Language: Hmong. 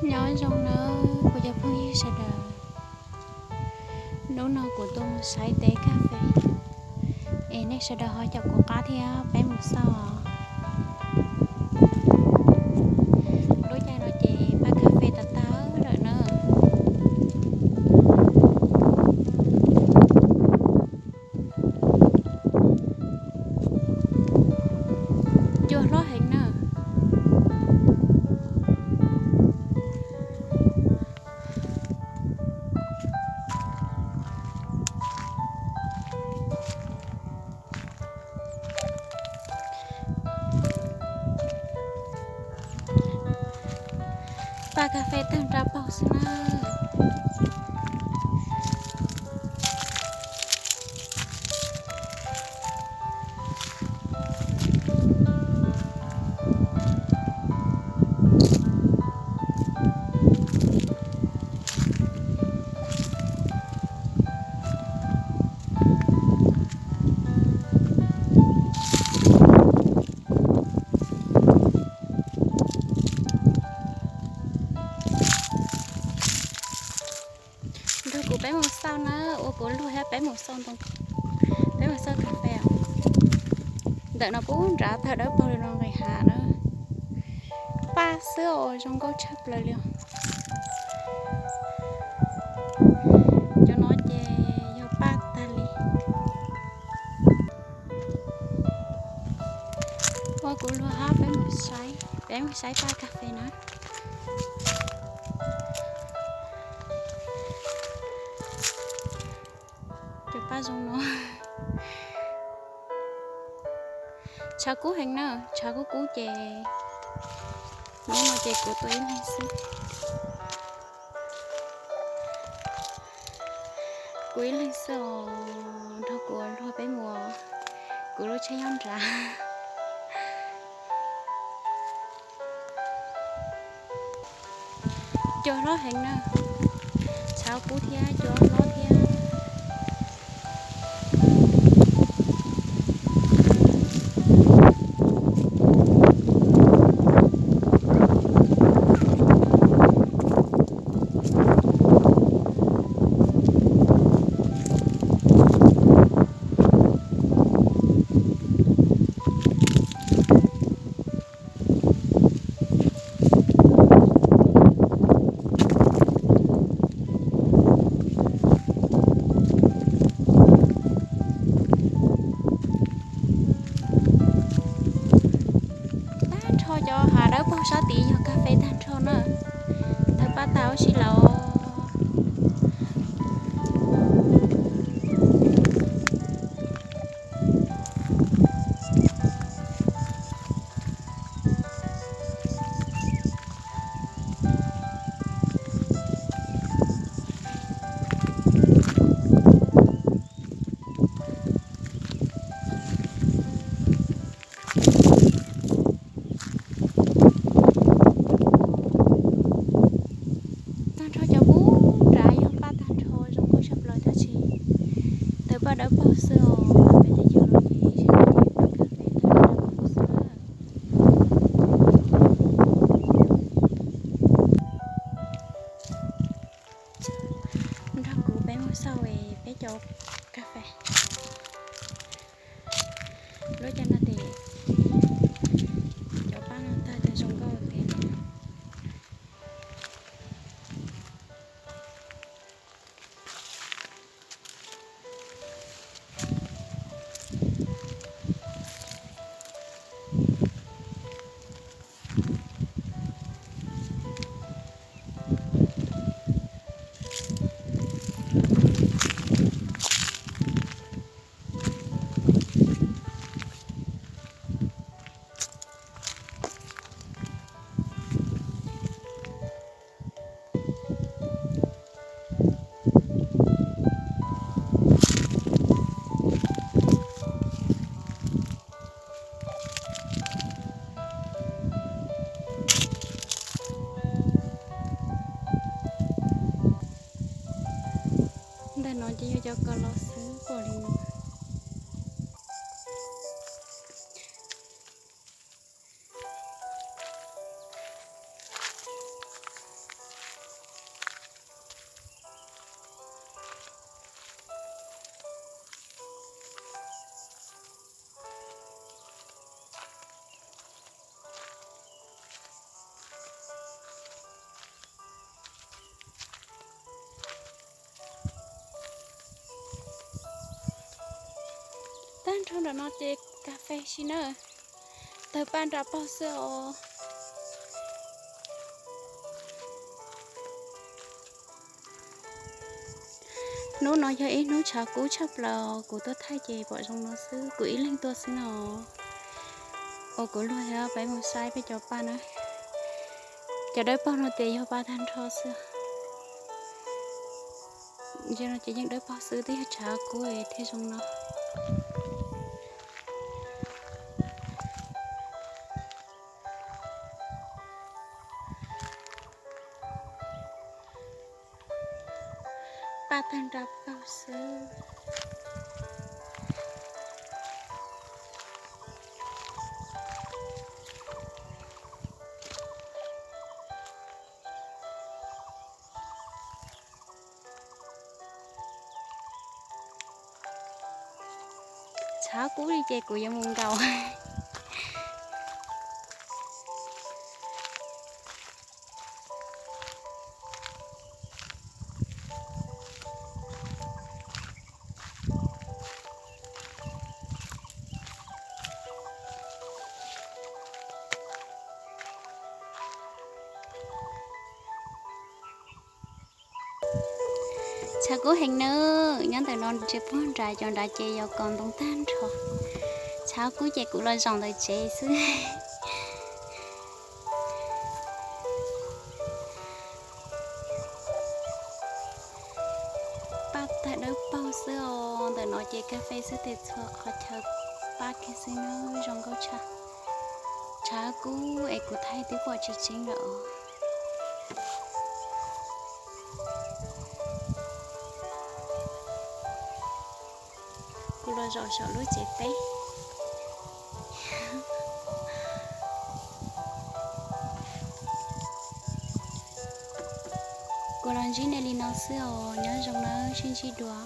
Nyob zoo nawb kuv cov phooj ywg sawv daws, hnub no kuv tuaj mus saib teb kas fes, es nej sawv daws ho caum kuv qab thiab peb mus xauj. Lub caij no ces paj kas fes tag tag lawm na. Cua hlob heev na. Paj kas fes tawg nra paug xwb na. Nrog kuv peb mus xauj na, ua kuv luag thiab peb mus xauj ntoo, peb mus xauj kas fes. Ntawm no kuj nrad tawg dawb paug li no nqis hav na. Paj xwb os, zoo nkauj tshaj plaws li os. Cov no ces yog paj tag li. Ua kuv luag hab peb mus saib, peb mus saib paj kas fes na. Cov paj zoo no. Tshav kub heev na, tshav kub kub ces hnub no ces kuv tua ib leeg xwb. Kuv ib leeg xwb os, nrog kuv luag peb mus, kuv lub tsheb nyob nrad. Cua hlob heev na, tshav kub thiab cua hlob thiab. Tag nrho cov hav dawb paug sab tid yog kas fes tag nrho na. Tawg paj tag ua si lawm. Tag nrho cov pub nrad yog paj tag nrho zoo nkauj tshaj plaws tab sis tawg paj dawb paug xwb os. Peb teb chaws no ces tsis tau paj kas fes tawg dawb paug xwb na. Nrog kuv peb mus xauj peb cov kas fes. Lub caij no ces cov paj no tawg zoo nkauj tiag. Ntawm no ces yog cov kaus laus xwb pom li no. Tag nrho nram no ces kas fes si na, tawg paj nra paug xwb os. Hnub no yog ib hnub tshav kub tshaj plaws, kuv tuaj thaij ces pom zoo no xwb, kuv ib leeg tuaj xwb no. Ua kuv luag yog peb mus saib peb cov paj na. Cov dawb paug no ces yog paj tag nrho xwb. Ntsia no ces yeej dawb paug xwb, twb yog tshav kub thiaj zoo no. Paj tag nra paug xwb. Tshav kub li ces kuv yuav mus nkaus. Tshav kub heev nawb, nyob ntawm no ntsia puag nrad, cov nrad ces yog kaus ntoo tag nrho. Tshav kub ces kuv los zaum ntawm tsev xwb. Paj tag dawb paug xwb os, ntawm no ces kas fes xwb tes txhua qhov chaw paj kiag xwb na, zoo nkauj tshaj. Tshav kub es kuv thaij twb pom tsis tseeb lawm os. Kuv los zaum saum lub tsev teb. Kuv los ntsib nej li no xwb os, nyob zoo nawb, sib ntsib dua.